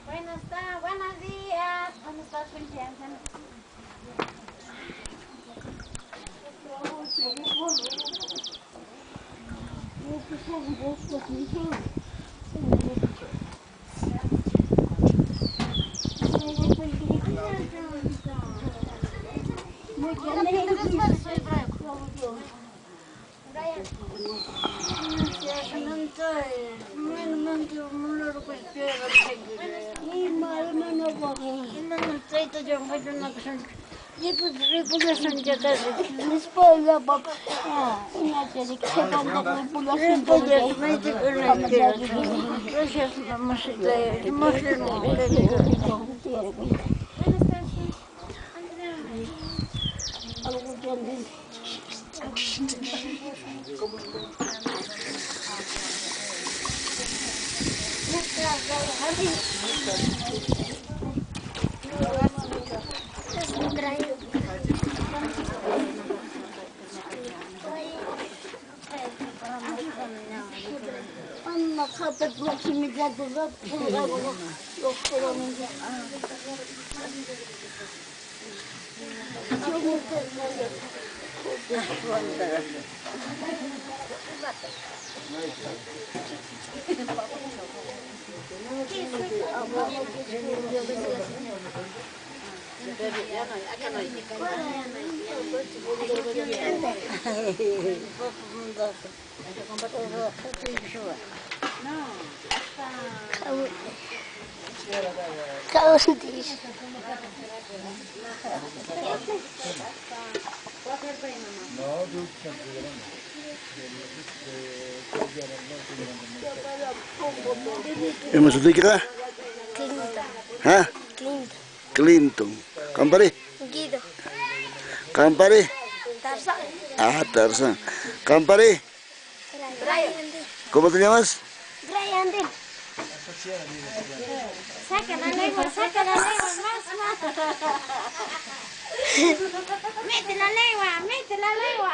Buenas tardes, buenos días. Buenas tardes, Ima sutiykiqa? Clinton. Ha? Clinton. Clinton. Qampari? Guido. Qampari? Tarzán. Ah, Tarzán. Qampari? Brian. ¿Cómo te llamas? Brian. Saca la lengua, saca la lengua, más, más. Mete la lengua, mete la lengua.